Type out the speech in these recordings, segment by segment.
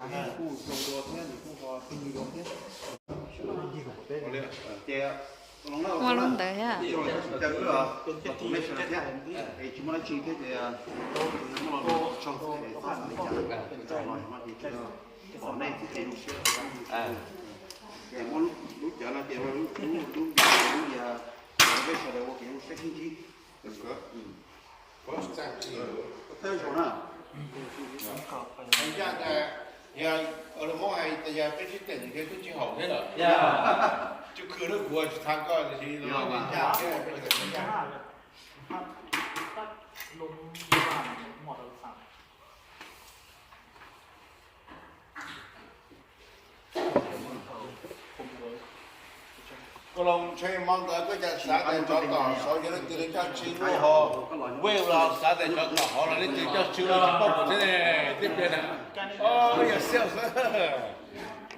Kuj zoo dua thiab nws kuj ho pheej yig dua thiab. Ces ua lub ntawd thiab. Tsis muaj dab tsi thiab ces muab los tso xwb es txhob xav li cas, tso los no ces tso, pom nej xwb ces zoo siab. Ces muab lub cawv no ces lub, lub, lub, lub, peb sawv daws ua kev zoo siab sib ntsib. Thawj zaug na. Yog, yog, yog peb sib teem thiab twb tsis haum thiab lawm. Tsis khw lub kuv tsis txhab koj tiam sis los ncaj thiab peb sawv daws ncaj. Koj los ntshe hmo ntawd koj cas xav tias tsov tom saud yog leej twg coj tswv lub hauv, wej los xav tias tsov tom hauv los leej twg coj tswv los tsis paub kuv thiab ne, twb pliag na. Yog siab xwb.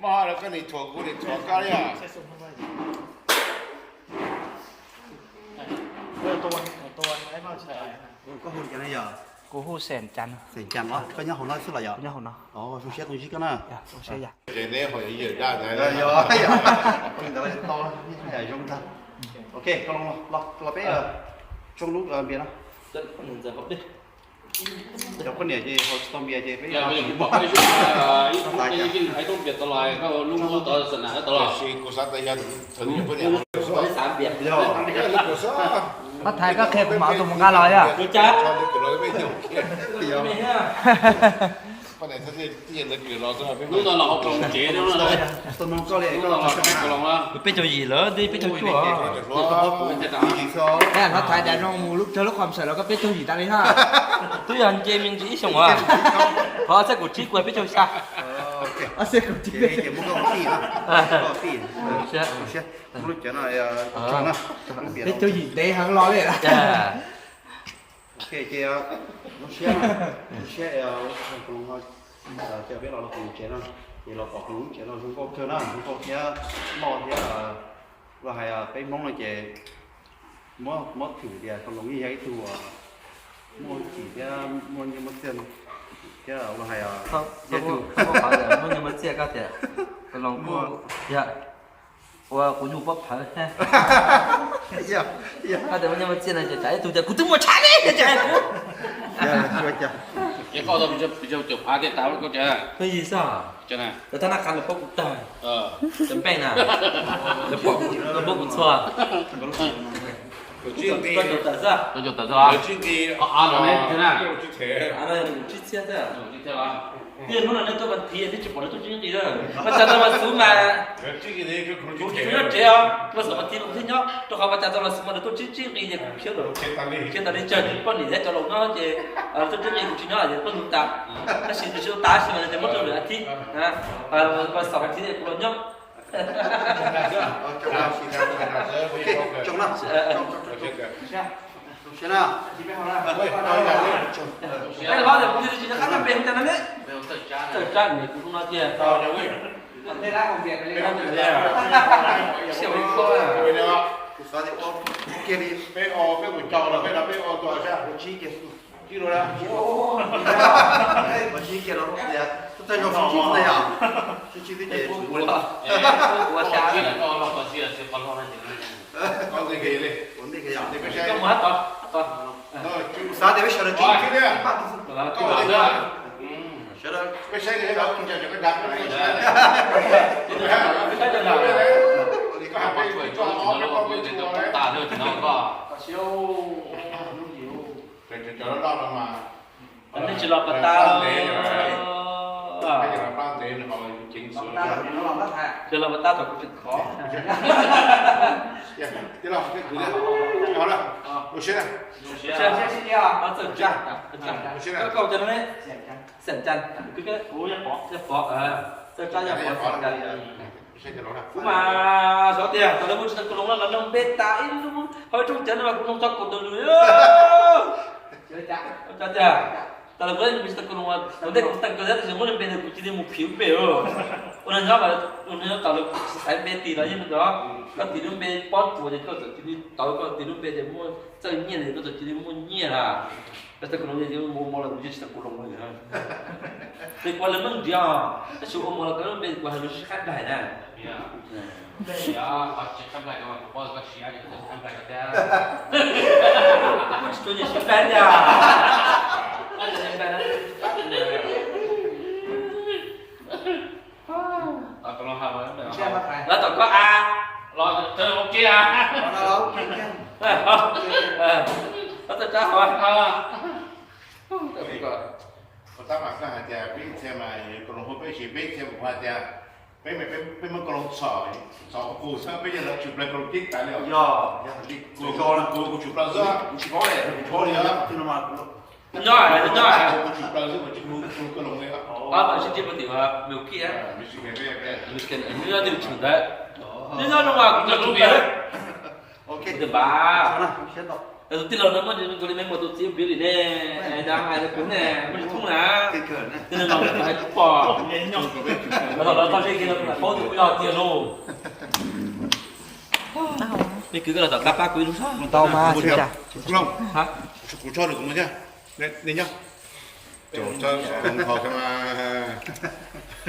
Muaj hauj lwm koj nim thuam kuv nim thuam koj yom. Koj hu li cas no yom? Kuv hu Xeem Cas. Xeem Cas los koj nyob hauv no xwb los yom? Nyob hauv no. Zoo siab tau ntsib koj na. Zoo siab yom. Ntawd to zoo tag. Ok, koj los, los peb tsoo lub npias no. Cov poj niam ces haus tsis tau npias ces peb Tab sis kuv xav tias yog, Thov Thaiv, koj qhia kuv mam tus mus nqa los yom. Hnub no los hauv ploog tsev, hnub no peb caug yim lawm, peb caug cuaj. Thov Thaiv, dag zoo mus lub tsawg lub qhov sawm los koj peb caug yim tas li na. Twb yog nce me ntsis ib xyoos as. Qhov txheej kaum tsib kuv peb caug xya. Peb caug yim ntev heev los li. Ok, ces zoo siab, zoo siab, ces peb los, los koom tsev no, ces los pom koom tsev no zoo nkauj kawg na, zoo nkauj thiab loj thiab, los hais peb Hmoob no ces muab, muab thwm tias Koos Loos yeej yog ib tug muaj hwj chim thiab muaj nyiaj muaj txiaj thiab los hais, muaj nyiaj muaj txiaj koj tias Koos Loos kuj yog ua kuv nyuj pob phawv. Koj tias muaj nyiaj muaj txiaj no ces tsam ib tug tias kuv twb muaj tshaj li ces kuv. Ces koj tau pis caug caum phav tiaj tas koj tias. Pheej yig xwb. Cov thab nab qha lawv paub kuv tag. Cov npeej na, lawv paub kuv txhua. Koj caum tawm xwb. Koj caum tawm xwb. Av no yog nws tsib txhiab xwb. Tiag hnub no nej tuaj pas thiv nej tsis pom lawv tuaj tsib nqi na. Pas cas tau los xwb mas kuv tsis nyob tsev os, tuaj xaum pas thiv kuv thiaj nyob, rau qhov pas cas tau los xwb mas lawv tuaj tsib tsib nqi ces kuv khiav lawm. Khiav tas li tsawg poj niam thiab cov laus nyob ces tuaj tsib nqi kuv tsis nyob ces poj niam tas. Tab sis nws tsis tau tas sis mas tias muab rau lwm a thiv, pas xaum pas thiv kuv los nyob. Txawm tsab nws kuv no tiag. Kuv xav tias ua kiag li peb o, peb mus cog los peb no peb o tua sab kuv tsib kiag, tsib lub na, tsib kiag los tias txawj zoo sib tsib na yom, sib tsib twb ces ua xya. Ua ntej kiag yom. Kuv xav tias peb sawv daws tsib, tsib pab tus xwb. Sawv daws Nej tsis los pas tas, tsis los pas tas thaum kuv tseem khov. Txawm tsa, koj cov no ne, Xeem Cas, kuv yog Pov, Pov, txawm tsa yog Pov Xeem Cas. Kuv mas xyov tias thaum lawv hu tsis tau Koos Loos no los nug npe tas ib lub hauv rooj cawv no mas kuv nug txog kaum tawm lwm. Txog tias tas lawv kuv tsis tau Koos Loos, kuv ntej kuv tsis tau Koos Loos tab sis muab nws npe ntawd kuv cia li mus phim npe. Ua neeg nyob mas, ua neeg nyob tas lawv tsis xaiv npe tis los yeej nrov, koj tis lub npe pob tsuas ces koj txawm cia li tawv, koj tis lub npe ces muaj txawj nyiaj ces koj txawm cia li muaj nyiaj na. Tej ko no mus mos los kuv yeej tsis tau kuv los mos. Tej kuv lawv meej nrhiav, tab sis ua mos los kuv lub npe kuv hais lus sib qab nplaig na. Kuv tsis tshua nyiam sib nplaig tiag. Lawv tom koj a. Los tawm tsab hov. Tab mas koj hais tias peb txhia mas, Koos Loos hu peb siv peb txhia, kuv hais tias peb mas peb muab Koos Loos txhom, txhom qus xwb, peb yog lawv tshwm plaws Koos Loos ceeb tas li os. Kuv, kuv tshwm plaws xwb, kuv tsis paub li, kuv tsis paub li os. Nyob, nyob, kuv tshwm plaws xwb, kuv tsis hu Koos Loos li os. Sib ntsib puag tim Michigan, Michigan, nyob tim tshwm ntawd. Nyob nyob no mas kuv tsis hu li. Tus npam, tus tij laug no muaj nkaus li me muag tus txiv npiv li ne, da hais rau kuv ne, muaj li thoob na. Tej no los hais kuv pom, los tau ze kiag los paub tias kuv yog tiag lauj. Me kwv, koj los tom qab pab kuv ib lub zog. Tau mas, tsis ua cas. Kuv tso nws kuv mus thiab. Nej nyob.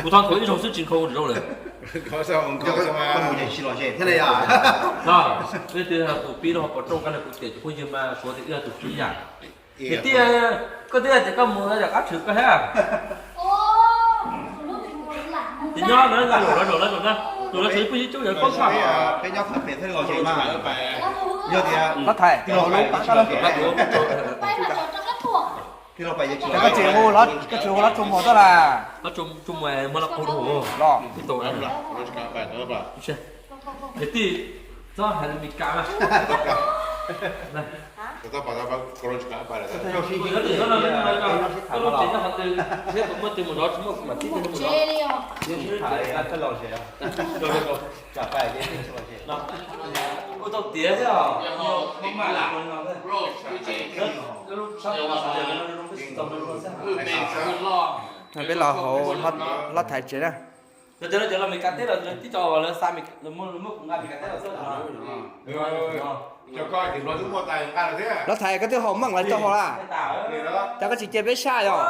Kuv thov ib zaug xwb tsis nkhaus zoo lawm. Koj mus ces tsis lom zem thiab li yom. Tus pib rau hauv pom rooj kab nws kuv tias cov phooj ywg mas suav tias wb yog tus pib yam. Tiag, koj twb tias koj mus yog qab tshwm koj thiab. Ces nyob no, zaum no, zaum no, zaum no, zaum no tsis phooj ywg coob yog poob koj. Peb nyob qhov pem thiaj lom zem mas. Yog tias Los Thaiv, tij laug Pais, tij laug Pais, koj tsis hu, koj tsis hu Los Tsu Muas tuaj las. Los Tsu Muas muab los qus rau los. Kwv tij, txhob hais lus Meskas mas. Koj lub tsev nyob qhov twg thiab puas muaj twg mus zov tsis muaj mam tib tug mus zov. Ua tau tiav thiab os. Peb los hauv Los Thaiv tsev na. Los Thaiv, koj twb haus meej lawm tso haus las? Cas koj tsis cia peb saj yog?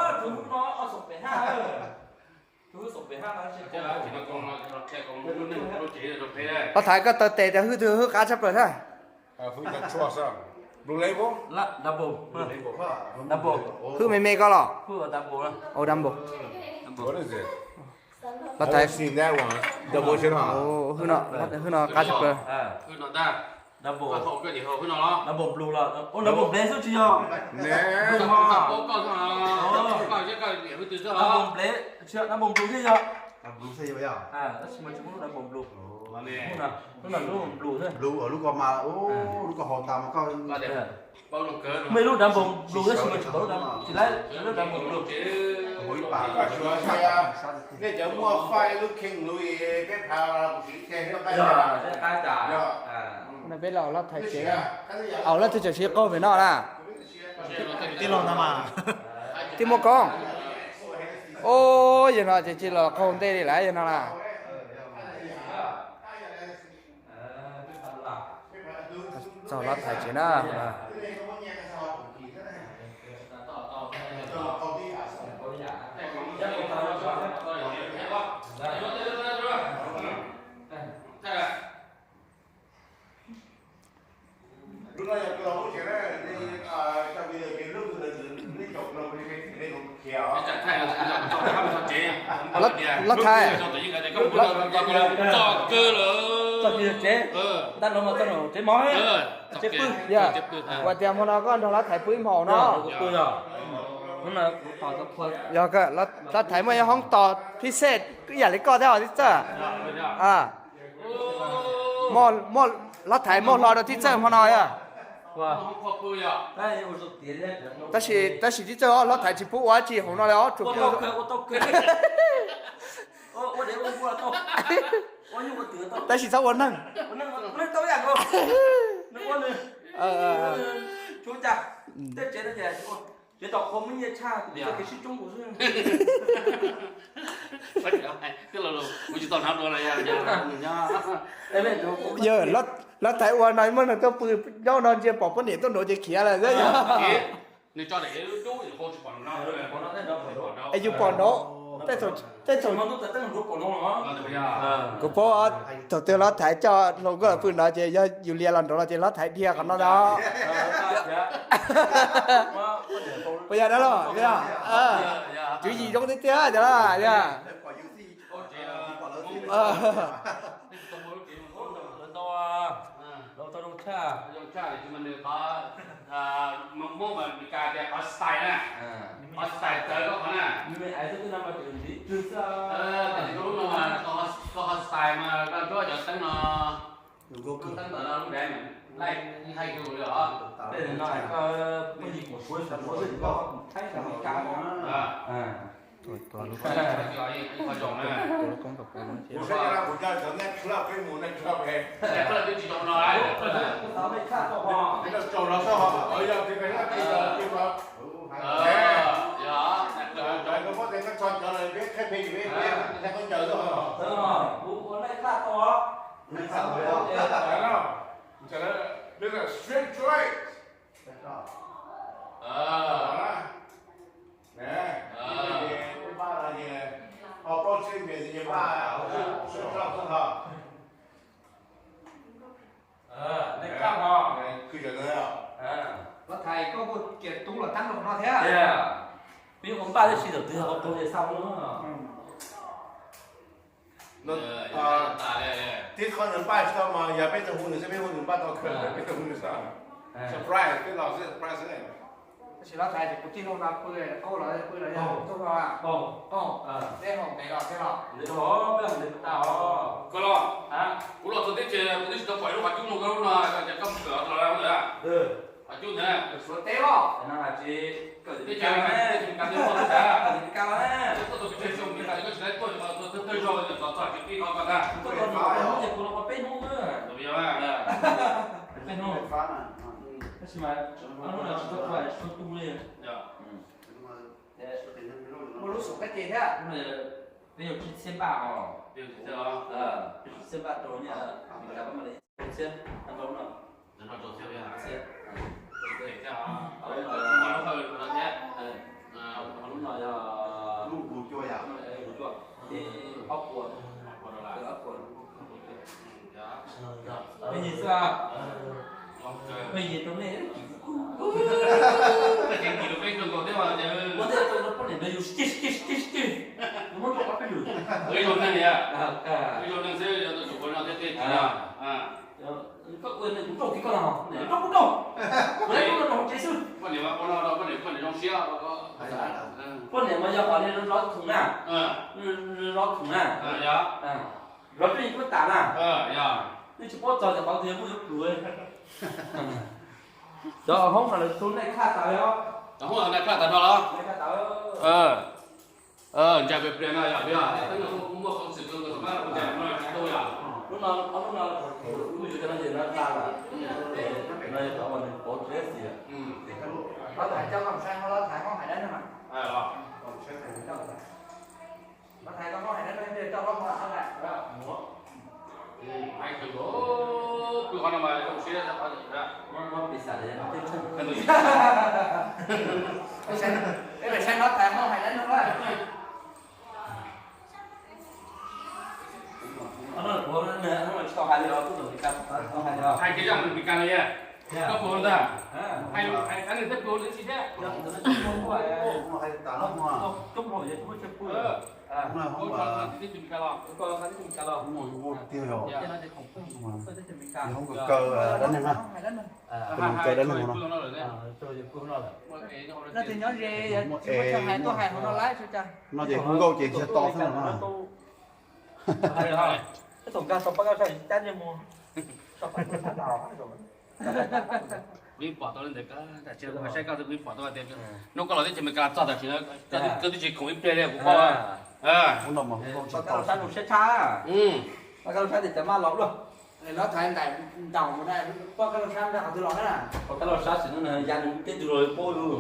Los Thaiv, koj taw tes tas hwj twg hwj qab tshaj plaws thiab? Hwj me me koj los? Ua double. Los Thaiv, hwj no qab tshaj plaws. Muaj ib lub double blue tab sis mas tsis pom lub, tsis laib lub double blue. Nej cov muaj faij lub kheej lub peb phav kuv siv qab cas. Peb los Los Thaiv tsev, au, leej twg tseem siv qaug pem no na? Tij laug no mas, tij muaj koob. Yawg no ces tsis los qaug ntej li lawm yawg no na. Txog Los Thaiv tsev na. Los Thaiv, txog tsev, tsev mov, tsev pw. Yog, ua tias hmo no koj nrog Los Thaiv pw ib hmos no. Yog, Los Thaiv muaj ib hoob tos phij xej ib yam li koj thiab os tij Txawj. Los Thaiv muaj hlo rau tij Txawj hmo no yog. Tab sis, tab sis tij Txawj, Los Thaiv tsis pub ua dab tsi hauv no li os, tsuas pub. Tab sis txhob ua neeg. Yog, Los Thaiv ua no muaj neeg tuaj pw nyob no ntsia pom poj niam tuaj nraud ces khiav lawm xwb yog. Es yus pom nraud, tej thaum, kuv paub thaum twg los thaiv coj hluas nkauj pw nraud ces yog yus lias los nraud los ces los thaiv dhia qhov no ntag. Puas yog dab los? Tswv yim zoo tiag tiag cov los yog. Qhov style na, qhov style txawv koj qhov na. Koj lub no mas koj qhov style mas koj nrog cov teeb no, teeb ntawm no lub npe laij hais yus li os. Kuv saib cov nightclub peb mus nightclub peb, nightclub twb tsis zoo no, nightclub tsaus no xwb ho, yog tias nightclub tsaus no, yog tias nightclub tsaus no, peb qhib peb peb qhib khaub ncaws xwb ho. Straight choice. Lov thaiv koj muaj kiav tub los tab npaum no thiab. Peb ua npaj tib si thaum twg ho rau ces xaus no. Tib qho nws npaj tsis tau mas yog peb tau hu nws xwb, peb hu nws npaj tau kawg, peb tau hu nws xwb. Surprise, peb los xwb surprise xwb. Tab sis lov thaiv ces kuv tij laug no pw, qau los pw los yog tub no. Peb haus ntev los thiab los? Koj los, kuv los txog teb chaws kuv twb tsis tau pom lub qhov cub no, koj lub no ces koj mus kawm los lawm. Qhov cub ntawd suav teb los? Teb chaws Amelikas twb muaj teb chaws, koj tau peb tsawg xyoo Amelikas koj tsis tau tuaj, tau tawg zog txog txog tsis pib qhov koj tag. Kuv los peb hnub, peb hnub. Tab sis mas ob hnub no tsis tau tu li. Muaj lub xum kab ce thiab. Peb yog tsib txhiab npaj os. Peb yog tsib txhiab npaj rau, Amelikas pab mam li tsib txhiab, rau lub no. Lub no yog lub kuv cua, ces ob puas, ob puas. Peb yig xwb, peb yig rau nej. Ua ntej rau poj niam ntawd yus sib ceg sib ceg sib ceg, yus muab rau qhov peb yus. Ib zaug neeg xwb, koj ua kuv rau kiag koj no, rau kuv rau, kuv rau rau hauv tsev xwb. Poj niam ua no rau poj niam, poj niam zoo siab. Poj niam mas yog qhov li zov khoom na, zov khoom na, zov twb yeej kuj tas na, yeej tsis paub txog tias qhov twg muaj yuav plhus. Cov hoob no lawv tus nej khaj tas os. Cov hoob no nej khaj tas no los? Ntsa plias plias no yog, yog muaj qhov xwm tus ntawd mas ntsa no tsis tu yog. Lub no, lub no, lub no yog cov no ces no tas lawm. No yog cov uas nws pauv tsis txiv. Los thaiv cov no saib, los thaiv hoob hais dab neeg mas. Los thaiv cov hoob hais dab neeg coj hoob hais dab neeg. Peb saib los thaiv hoob hais dab neeg. Hais kev zaj Amelikas no, koj puas ntag? Hais dab neeg thiab puas ua si thiab? Coob hauv, coob hauv, coob hauv. Hoob kaw dab neeg na, kaw dab neeg no. No ces hu nkauj ces nrhiav to xwb no na. Peb pom tau li ntawd, saib koj twb pom tau tias hnub koj los teb chaws Amelikas txog tam sim no koj twb tsis khoom ib pliag li kuv paub. Hnub no mas hu nkauj tsis tau. Koj lub sab tias cov maj los luaj. Lov thaiv ntaus mus na, poj Kab Laug Sab nrog qhov twg los na? Poj Kab Laug Sab sim no ya nws tej tug los paub lawm.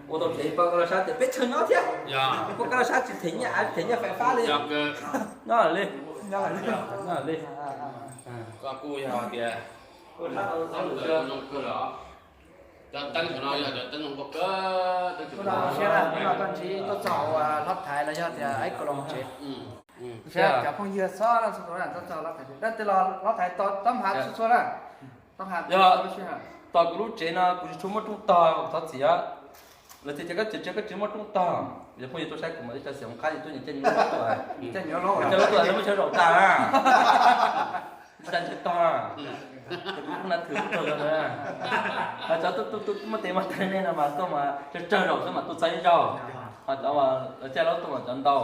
Ua tau tsev poj Kab Laug Sab tias peb chaw nyob thiab. Poj Kab Laug Sab tsis them nyiaj, them nyiaj fais fab li. Nyob li, nyob li. Koj kuj yog tias zoo kawg lawm. Cov teeb no yog cov teeb zoo nkauj kawg. Siab no koj ntsib tuaj txog hlob Thaiv los yog tias ib Koos Loos tsev. Cov phooj ywg txhob tuaj txog hlob Thaiv, dab tsi los hlob Thaiv tau hnav txhua txhua na. Yog tos kuv lub tsev no kuv tsis tshua muaj rooj tog, kuv thov txim os. Lawv tias koj tsev, koj tsev muaj rooj tog, yog phooj ywg tuaj saib kuv mas ib co xim qab tuaj nyiam caij nyiam lub tuaj, caij lub tuaj muab chaw zaum tag na. Tsis tag ntshe tog, ces kuv kuj na thwm kuj raug lawv na. Hos cov tuaj tuaj tuaj muaj tes muaj taw li nej no mas tuaj mas tsawg tsawg zaum xwb mas tuaj txog ib zaug. Hos cov caij lub tuaj mas cov ntau,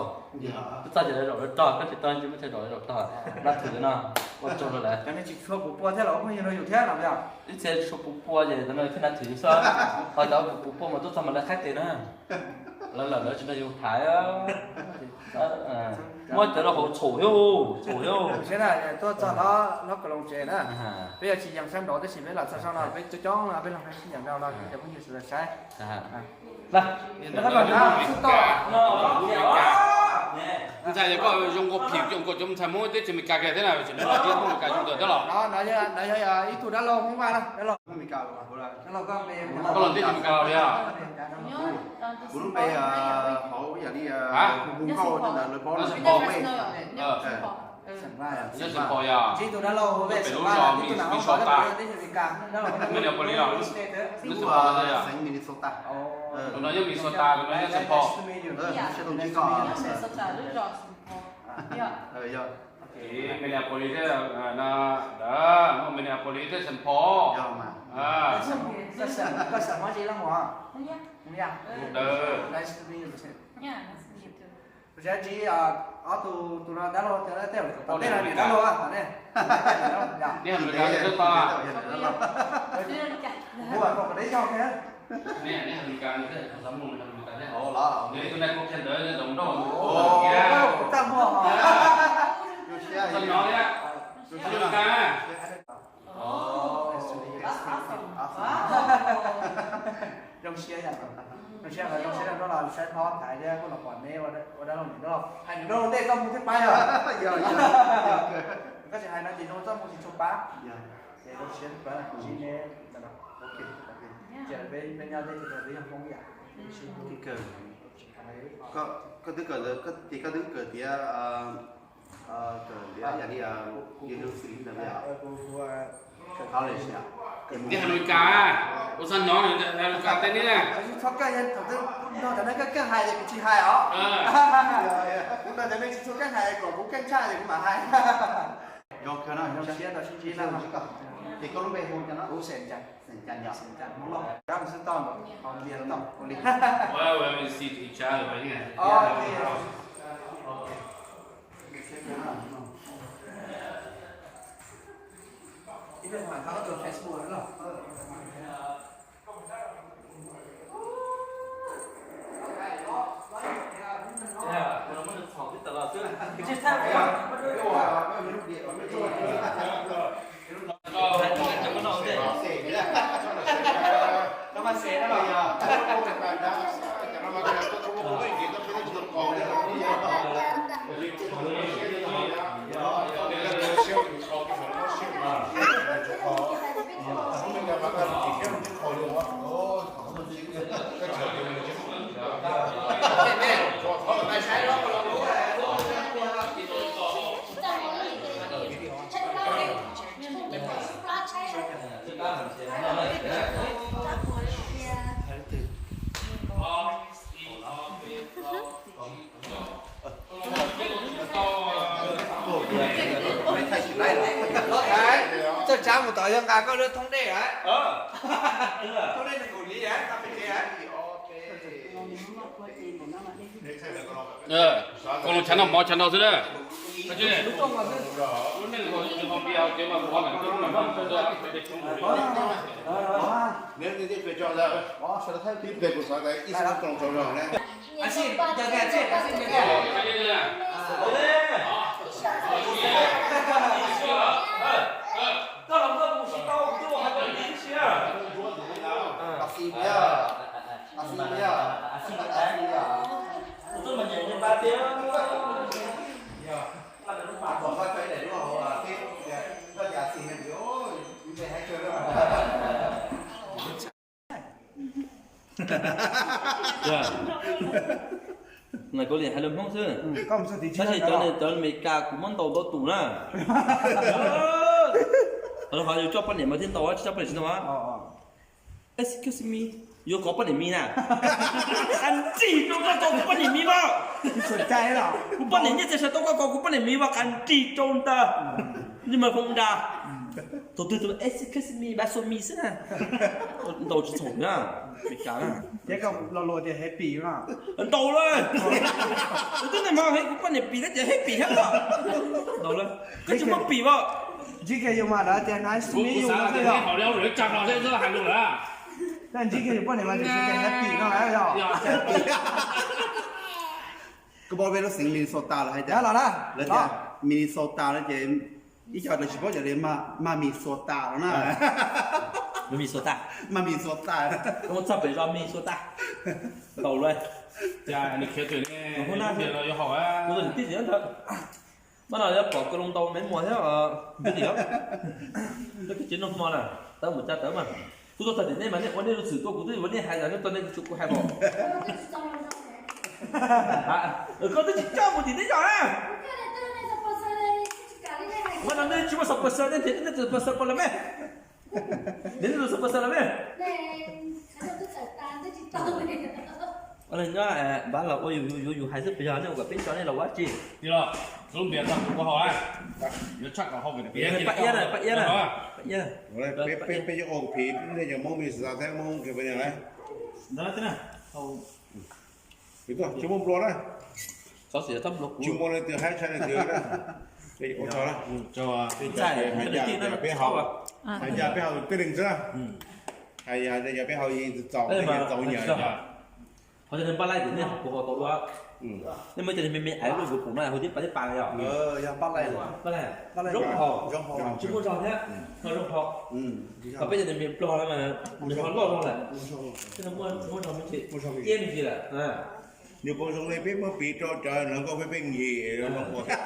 tuaj txog ces lawv zaum lawv rog, koj tsis tau ces muab chaw zaum lawv zaum tog. Na thwm no ua tsaug rau lawv. Cov nej tsis tshua puv pua thiab los phooj ywg nrog yus thiab los yog? Ib txhia tsis tshua puv pua ces cov no thiaj na thwm yus xwb. Hos cov puv pua mas tuaj txog mas lawv qhaib tes na. Lawv lawm lawv tsis nrog yus thaiv. Muab cov rau hauv txhaum thiab, txhaum thiab. Siab na, tuaj txog hlob Koos Loos tsev na. Peb yuav tsis yees sab nraud tab sis peb los txog sab no peb coob coob no peb los peb sib nyeem nrau no cov phooj ywg sawv daws saib. Ntxhais, yog koj zoo nkauj phim zoo nkauj cov ntxhais Hmoob teb chaws Amelikas kiag thiab na, tseem nyob Hmoob Amelikas zoo nkauj thiab los? No yog ib tug dab laug Hmoob Vaj na, dab laug Amelikas. Koj los teb chaws Amelikas los li os? Kuv lub npe hauv yam li Hmoob Hauj ntawd lawv paub Nyob Saint Paul yog? Ntsib tus dab laug pem lub zos Minnesota. Minneapolis los? Lub xeev Minnesota. Tus no nyob Minnesota, tus no nyob Saint Paul. Minnesota lub zos Saint Paul. Minneapolis thiab, no, Minneapolis thiab Saint Paul. Koj xeem Hmoob tsis Leej Muas? Ntawd. Kuv tsis ntsib ob tug, tus no dab laug, tej no dab laug ne. Neb Amelikas neb twb tau? Kuv kom neb yog thiab. Neb Amelikas neb xav mus Amelikas neb hauv los neb tus nai kuv qhia ntawd neb zoo nraug. Txaj muag. Txaj no thiab. Amelikas. Zoo siab, zoo siab, zoo siab no los saib hlob Thaiv thiab kuj los pom neb ua dab laug niam dab laug. Hais niam dab laug ntej txoj moo thiaj pab yog? Koj tsis hais no ces zoo txoj moo tsis tshua pab. Ces zoo siab pab ntsib neb. Ces peb nyob teb chaws peb yog Hmoob yam. Koj twb kawm ntawv, koj tias koj twb kawm tiav, kawm tiav yam li yog xws li ntawd li os? College os? Neb Amelikas, ua txog no Amelikas teb neb. Txhob keej, thaum twg nrog cov no keej keej hais ces kuv tsis hais os. Kuv nrog cov neeg tsis tshua keej hais kom kuv keej tshaj ces kuv mam hais. Zoo kawg no, zoo siab tau sib ntsib na. Ces koj lub npe hu cas no? Kuv Xeem Cas. Xeem Cas yog? Xeem Cas Hmoob Lauj. Rab xwb toj, ua li toj, ua li. Well, we haven't seen each other, but yeah. Ib pliag mam thov tus Facebook los. Txawj tsav mus tom yog nqa koj lub thoob dej a. Thoob dej nws kaum li a, koj pes tsawg a? Koj los tshav no mov tshav no xwb na. Kaus Lim hais lus Hmoob xwb. Tab sis cov Amelikas kuv muab ntaus ntau tus na. Qhov yus coj poj niam mas thiaj ntaus, tsis coj poj niam tsis ntaus. Excuse me, yuav kov poj niam me na. Qas nrig rau koj kov kuv poj niam me mas. Kuv poj niam nyiaj txiag sawv tau koj kov kuv poj niam me mas qas nrig rau ntag. Ni mas foom da. Thaum twg tus excuse me, bad so me xwb na. Ntaus tsis txhaum na, Amelikas na. Ntaus lawm. Tus twg mas kuv poj niam pim na ces happy thiab. Ntaus lawm. Koj tsis muaj pim as. Ntsib kiag yus mas lawv tias nice to meet you no xwb yog. Hais lus lawm. Ntsib kiag yus poj niam mas tias nice to meet you no yog. Koj paub peb lub xeev Minnesota los hais tias, lawv tias Minnesota no ces ib co lawv tsis paub cov li Minnesota no na. Minnesota. Minnesota. Txog pem zos Minnesota. Ntaus lawm. Kuv tus niam tij ntawd, mas no yuav pom Kaus Lim ntaus Maiv Muas thiab, koj tsis nug hmo na, tawv mus tsa tawv mas. Kuv tuaj txog tim nej mas nej ua nej lub txwm tuaj, kuv twb yuav nej hais tias nej tuaj nej tsis tsum kuv hais mas. Koj twb tsis coj mus tim nej zos na. Mas no nej tsis muaj sponsor, nej nrhiav nej tus sponsor puas los me? Nrhiav nej tus sponsor los me? Npaj los ua yus yuav yus hais xwb, puas yog nej ua kom peb tso nej los ua dab tsi? Pab iab na, pab iab na, pab iab. Peb cov Hmoob Mis Xas thiab Hmoob California na. Tsis muaj nplua na. Tsis muaj leej twg haib tshaj leej twg na. Ua tsaug na. Hais cas peb haus, hais cas peb haus tej leeg xwb na. Hais yog yog peb haus yeej txaus, txaus nyiam. Qhov cov neeg Paj Laij tias nej kuv haus tau dua, nej muaj cov me me aiv luaj yuav pum no hu tib pas tib pas yog. Yog Paj Laij, Paj Laij, Zoo Haus, Tsis Muaj Zog thiab, ho Zoo Haus. Ho peb cov neeg me Nplog no mas nws ho loj zog lawm, muaj zog me ntsis, iab me ntsis lawm. Nws pom zoo li peb muab piv rau cov hluas nkauj peb pheej yig ua thiab.